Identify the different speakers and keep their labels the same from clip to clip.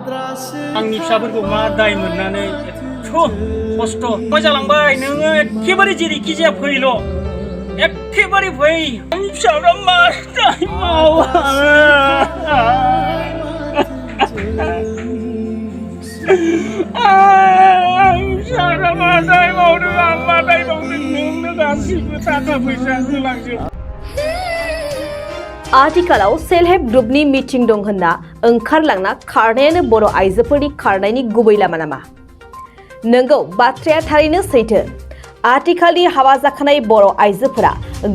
Speaker 1: आंनि फिसाफोरखौ मा दाय मोननानै खस्थ' मोजांलांबाय नोङो एखेबारे जेरैखि जाया फैल' एखेबारे फै आंनि फिसाफ्रा मा दाय मावो आंनि फिसाफ्रा मा दाय मावदों आं मा दाय मावदों नोंनो गासैबो थाखा फैसा होलांजोब।
Speaker 2: आथिखालाव सेल्फ हेल्प ग्रुपनि मिटिं दं होनना ओंखारलांना खारनायानो बर' आइजोफोरनि खारनायनि गुबै लामा नामा? नंगौ, बाथ्राया थारैनो सैथो। आथिखालनि हाबा जाखानाय बर' आइजोफोरा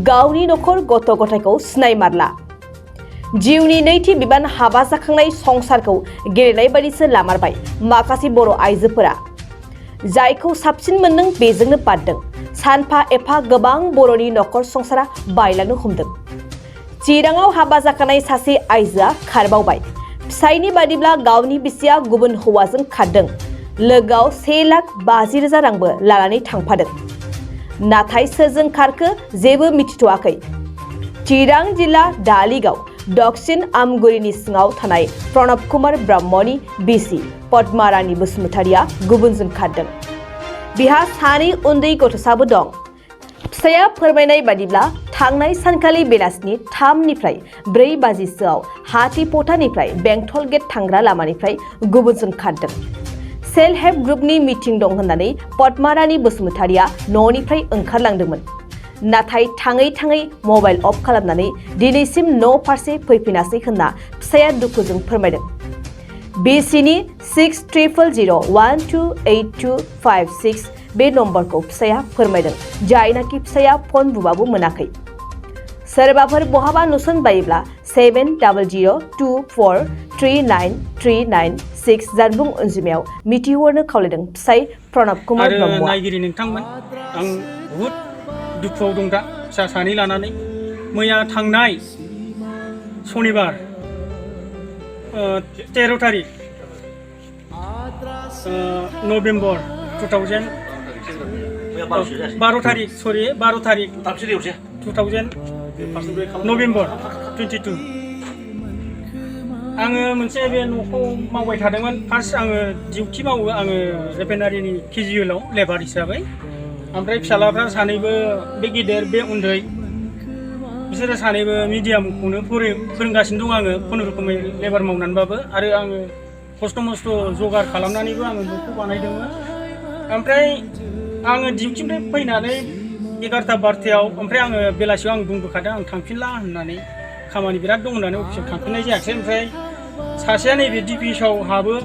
Speaker 2: गावनि नखर गथ' गथायखौ सिनायमारला। जिउनि नैथि बिबान हाबा जाखांनाय संसारखौ गेलेनाय बायदिसो लामारबाय माखासे बर' आइजोफोरा। जायखौ साबसिन मोनदों बेजोंनो बारदों। सानफा एफा गोबां बर'नि नखर संसारा बायलांनो हमदों। चिराङाव हाबा जाखानाय सासे आइजोआ खारबावबाय। फिसायनि बादिब्ला गावनि बिसिया गुबुन हौवाजों खारदों। लोगोआव 1,50,000 रांबो लानानै थांफादों। नाथाय सोरजों खारखो जेबो मिथिथ'वाखै। चिरां जिल्ला दालिगाव दक्षिण आमगुरिनि सिङाव थानाय प्रणब कुमार ब्रह्मनि बिसि पद्मा रानी बसुमतारिया गुबुनजों खारदों। बिहा 2 उन्दै गथ'साबो दं। फिसाया फोरमायनाय बादिब्ला थांनाय सानखालि बेलासिनि 3निफ्राय 4 बाजिसोआव हाथिपथानिफ्राय बेंटल गेट थांग्रा लामानिफ्राय गुबुनजों खारदों। सेल्फ हेल्प ग्रुपनि मिटिं दं होननानै पद्मा रानी बसुमतारिया न'निफ्राय ओंखारलांदोंमोन। नाथाय थाङै थाङै मबाइल अफ खालामनानै दिनैसिम न' फारसे फैफिनासै होनना फिसाया दुखुजों फोरमायदों। बिसिनि 6000128256 बे नम्बरखौ फिसाया फोरमायदों, जायनाखि फिसाया फन बुबाबो मोनाखै। सोरबाफोर बहाबा नुसनबायोब्ला 7004393996 जानबुं अनजिमायाव मिथिहरनो खावलायदों फिसाय प्रणब कुमार ब्रह्मआ।
Speaker 1: नायगिरि नोंथांमोन, आं बहुद दुखुआव दं दा फिसा 2 लानानै। मैया थांनाय सनिबार 13 तारिख नभेम्बर 2000 12 तारिख 2000 नभेम्बर 22 आङो मोनसे बे न'खौ मावबाय थादोंमोन। फार्स्ट आङो डिउटि मावो, आङो रिफाइनारिनि केजुएलाव लेबार हिसाबै। ओमफ्राय फिसालाफ्रा 2बो, बे गिदिर बे उन्दै, बिसोरो 2बो मिडियामखौनो फोरोंगासिनो दं आङो खुनुरुखुमै लेबार मावनानैबाबो। आरो आङो खस्थ' मस्थ' जगार खालामनानैबो आङो न'खौ बानायदोंमोन। ओमफ्राय आङो डिउटिनिफ्राय फैनानै 11:12 ओमफ्राय आङो बेलासियाव आं बुंबोखादों आं थांफिनला होननानै, खामानि बिराद दं होननानै अफिसाव थांफिननाय जायाखिसै। ओमफ्राय सासेया नैबे DPSआव हाबो,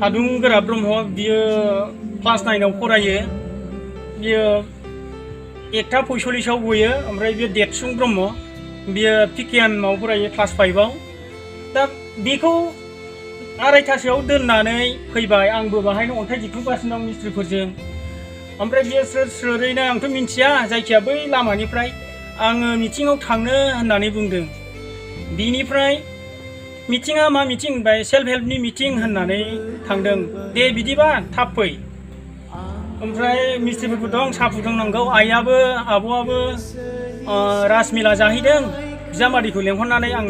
Speaker 1: हादुंगोरा ब्रह्म, बियो क्लास 9आव फरायो। बियो 1:45 गयो। ओमफ्राय बियो देतसुं ब्रह्म, बियो PKMआव फरायो क्लास 5आव। दा बेखौ 2:30सोआव दोननानै फैबाय। आंबो बाहायनो अन्थाइ दिखांगासिनो दं मिस्ट्रिफोरजों। ओमफ्राय बियो स्रोरैनो आंथ' मिन्थिया, जायखिया बै लामानिफ्राय आङो मिटिङाव थांनो होननानै बुंदों। बिनिफ्राय मिटिङा मा मिटिं होनबाय, सेल्फ हेल्पनि मिटिं होननानै थांदों। दे बिदिबा थाब फै। ओमफ्राय मिस्ट्रिफोरबो दं, साहा फुदुंनांगौ। आइयाबो आब'आबो राजमेला जाहैदों। बिजामादैखौ लेंहरनानै आं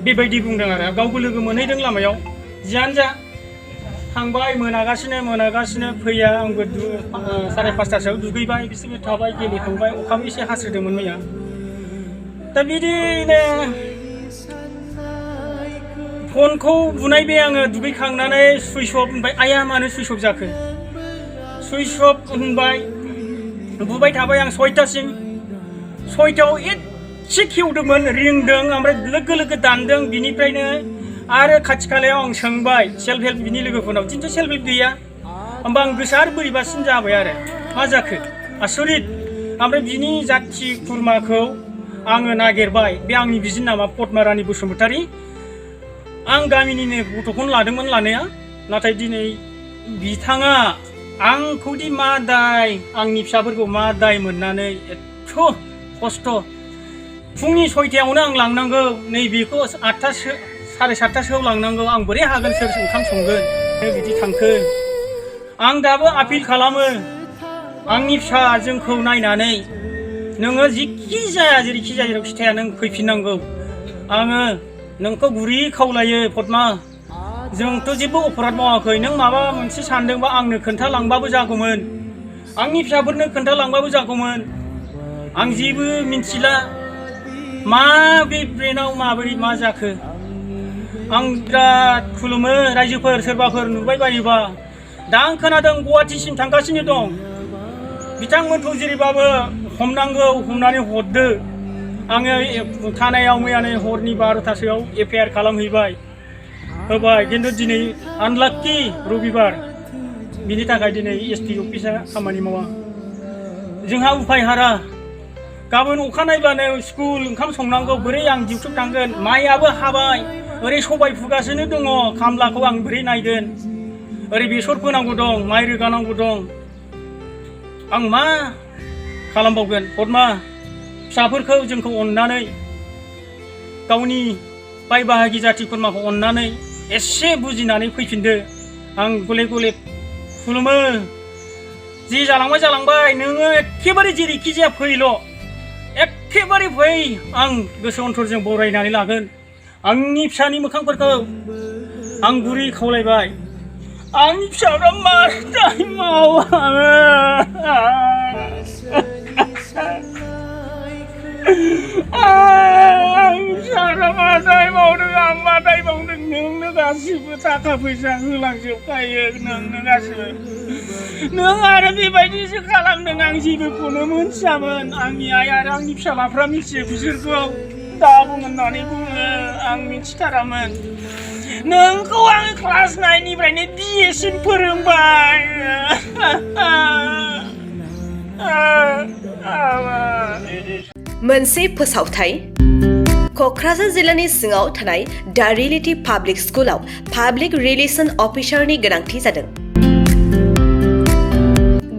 Speaker 1: बेबायदि बुंदों आरो गावबो लोगो मोनहैदों लामायाव। जियानो जा थांबाय, मोनागासिनो फैया। आंबो 5:30सोआव दुगैबाय, बिसोरबो थाबाय, गेलेखांबाय। अखाबो एसे हास्रोदोंमोन मैया। दा बिदिनो फनखौ बुनाय बे आङो दुगैखांनानै सुइस अफ होनबाय। आइया मानो सुइस अफ जाखो? सुइस अफ होनबाय, बुबाय थाबाय आं 6टासिम। 6टायाव एसे खेवदोंमोन, रिंदों, ओमफ्राय लोगो लोगो दानदों। बिनिफ्रायनो आरो खाथि खालायाव आं सोंबाय सेल्फ हेल्प बिनि लोगोफोरनाव, खिन्थु सेल्फ हेल्प गैया। होमबा आं गोसोआ आरो बोरैबासिन जाबाय आरो मा जाखो आसरित। ओमफ्राय बिनि जाथि खुरमाखौ आङो नागिरबाय। बे आंनि बिजिनि नामा पद्मा रानी बसुमतारी। आं गामिनिनो गथ'खौनो लादोंमोन लानाया, नाथाय दिनै बिथाङा आंखौदि मा दाय, आंनि फिसाफोरखौ मा दाय मोननानै एथ' खस्थ'। फुंनि 6टायावनो आं लांनांगौ, नैबेखौ 8:00 7:30सोआव लांनांगौ। आं बोरै हागोन, सोर ओंखाम संगोन? बिदि थांखो। आं दाबो आपिल खालामो, आंनि फिसा जोंखौ नायनानै नोङो जेखि जाया जेरैखि जाया जेरावखि थाया नों फैफिननांगौ। आङो नोंखौ गुरै खावलायो पद्मा, जोंथ' जेबो अपराध मावाखै नों माबा मोनसे सानदोंबा आंनो खोन्थालांबाबो जागौमोन आंनि फिसाफोरनो खोन्थालांबाबो जागौमोन आं जेबो मिन्थिला मा बे ब्रेनाव माबोरै मा जाखो आं बिराद खुलुमो रायजोफोर सोरबाफोर नुबाय बायोबा दा आं खोनादों गुवाहाटीसिम थांगासिनो दं बिथांमोनखौ जेरैबाबो हमनांगौ हमनानै हरदो आङो थानायाव मैयानो हरनि 12टासोआव एफआइआर खालामहैबाय होबाय खिन्थु दिनै आनलाक्कि रबिबार बिनि थाखाय दिनै एसपि अफिसा खामानि मावा जोंहा उफाय हारा गाबोन अखानायब्लानो स्कुल ओंखाम संनांगौ बोरै आं डिउटियाव थांगोन माइआबो हाबाय ओरै सबाय फुगासिनो दङ खामलाखौ आं बोरै नायगोन ओरै बेसर फोनांगौ दं माइ रोगानांगौ दं आं मा खालामबावगोन पद्मा फिसाफोरखौ जोंखौ अननानै गावनि बाय बाहागि जाथि खुरमाखौ अननानै एसे बुजिनानै फैफिनदो आं गले गले खुलुमो जि जालांबाय नोङो एखेबारे जेरैखि जाया फैल' एखेबारे फै आं गोसो अन्थरजों बरायनानै लागोन आंनि फिसानि मोखांफोरखौ आं गुरै खावलायबाय आंनि फिसाफ्रा मा दाय मावा फिसाफ्रा मा दाय मावदों आं मा दाय मावदों नोंनो गासिबो थाखा फैसा होलांजोबखायो नोंनो गासिबो नों आरो बेबायदिसो खालामदों आं जेबोखौनो मोनथियामोन आंनि आइ आरो आंनि फिसालाफ्रा मिथियो बिसोरखौ दा बुंनानै बुङो आं मिथिथारामोन नोंखौ आं क्लास 9निफ्रायनो बिएसिम फोरोंबाय
Speaker 2: मोनसे फोसावथाय क'क्राझार जिल्लानि सिङाव थानाय दा रियेलिटी पाब्लिक स्कुलाव पाब्लिक रिलेसन अफिसारनि गोनांथि जादों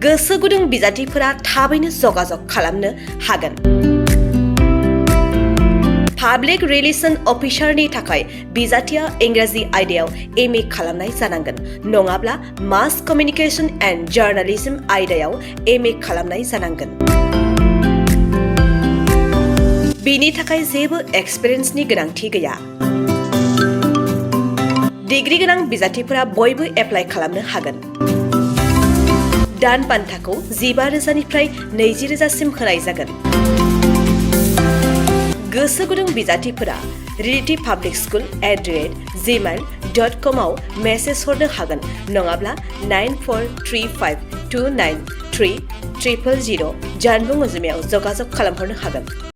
Speaker 2: गोसो गुदुं बिजाथिफोरा थाबैनो जगाजग खालामनो हागोन पाब्लिक रिलेसन अफिसारनि थाखाय बिजाथिया इंराजि आयदायाव एमए खालामनाय जानांगोन नङाब्ला मास कमिउनिकेशन एन्ड जार्नालिज्म आयदायाव एमए खालामनाय जानांगोन बिनि थाखाय जेबो एक्सपिरियेन्सनि गोनांथि गैया डिग्री गोनां बिजाथिफोरा बयबो एप्लाइ खालामनो हागोन दान बान्थाखौ 15,000निफ्राय 20,000सिम होनाय जागोन गोसो गुदुं बिजाथिफोरा रियेलिटी पाब्लिक स्कुल @gmail.com आव मेसेज हरनो हागोन नङाब्ला 9435293000 जानबुं अनजिमायाव जगाजग खालामहरनो हागोन